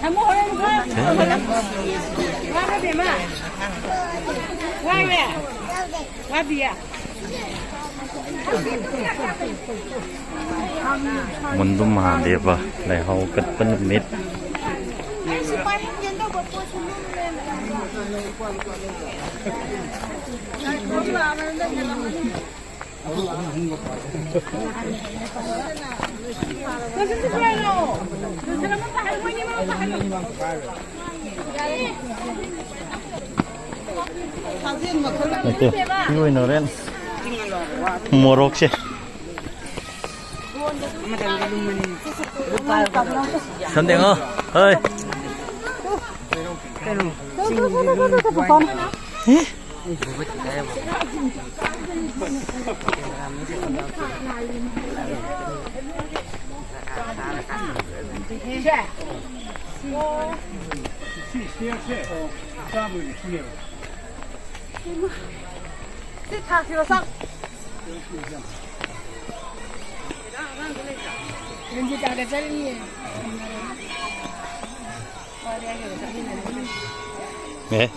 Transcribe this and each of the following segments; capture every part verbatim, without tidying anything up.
ꯊꯝꯃꯣ, ꯍꯣꯔꯦꯟ ꯋꯥ-, ꯋꯥꯕ꯭ꯔꯥ, ꯕꯦꯝꯃ? ꯋꯥꯔꯦ? ꯋꯥꯗꯤꯌꯦ? ꯃꯨꯟꯗꯨꯝ ꯃꯍꯥꯗꯦꯕ ꯂꯥꯏꯍꯧ ꯀꯠꯄ ꯅꯨꯃꯤꯠ꯫ ꯅꯠꯇꯦ, ꯁꯤ ꯑꯣꯏꯅ ꯍꯣꯔꯦꯟ ꯃꯣꯔꯣꯛꯁꯦ꯫ ꯁꯟꯗꯦꯉꯣ, ꯍꯣꯏ꯫ ꯁꯤ ꯊꯥꯛꯁꯤꯔꯣ, ꯆꯥꯛ? ꯔꯟꯖꯤꯇꯥꯒ ꯆꯠꯂꯤꯌꯦ꯫ ꯑꯦ꯫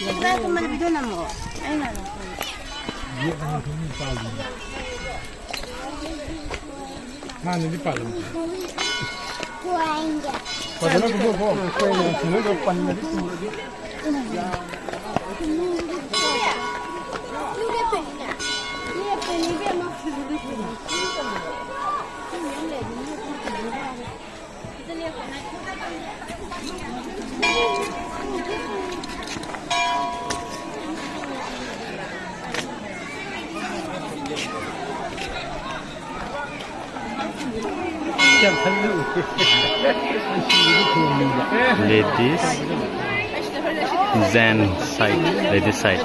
ꯀꯗꯥꯏ ꯀꯨꯝꯕꯗ ꯚꯤꯗꯤꯑꯣ ꯅꯝꯃꯛꯑꯣ? ꯑꯩ ꯉꯥꯏꯔꯝꯒꯦ꯫ ꯍꯥꯟꯅꯗꯤ ꯄꯥꯜꯂꯝꯃꯤ꯫ ꯐꯖꯅ ꯀꯨꯝꯊꯣꯛꯈꯣ꯫ ꯑꯩꯈꯣꯏꯅ ꯁꯤꯡꯅꯗ ꯄꯟꯕꯗꯤ ꯇꯨꯔꯗꯤ꯫ Ladies, Zen side, ladies side.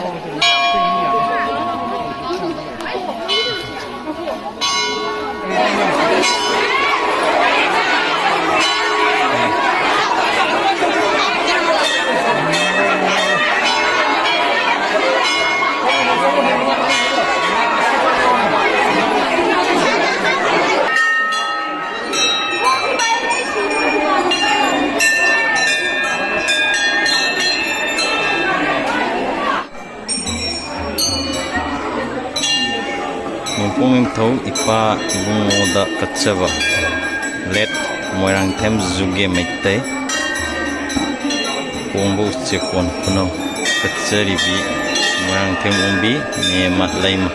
ꯅꯣꯡꯄꯣꯛ ꯅꯤꯡꯊꯧ ꯏꯄꯥ ꯏꯕꯨꯡꯉꯣꯗ ꯀꯠꯆꯕ꯫ ꯂꯦꯠ ꯃꯣꯏꯔꯥꯡꯊꯦꯝ ꯖꯨꯒꯦ ꯃꯩꯇꯩ꯫ ꯄꯣꯡꯕ ꯎꯆꯦꯛꯀꯣꯟ ꯈꯨꯅꯧ꯫ ꯀꯠꯆꯔꯤꯕꯤ ꯃꯣꯏꯔꯥꯡꯊꯦꯝ ꯑꯣꯡꯕꯤ ꯃꯦꯃ ꯂꯩꯃ꯫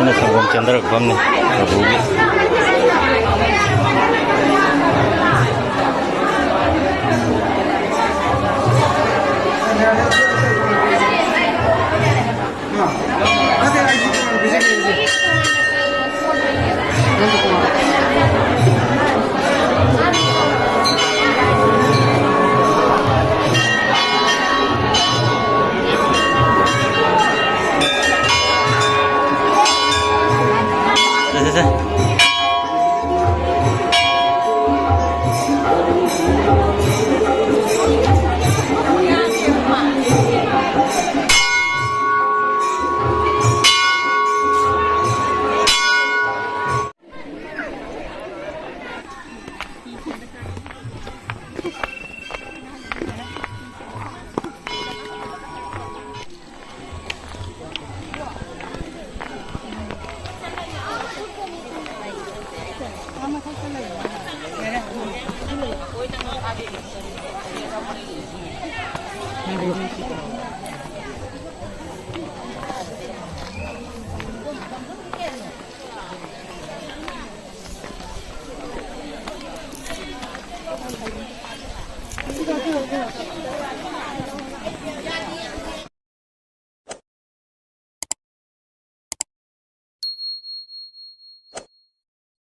ꯁꯤꯅ ꯁꯪꯒꯣꯝ ꯆꯦꯟꯊꯔꯛꯐꯝꯅꯤ ꯄ꯭ꯔꯚꯨꯒꯤ꯫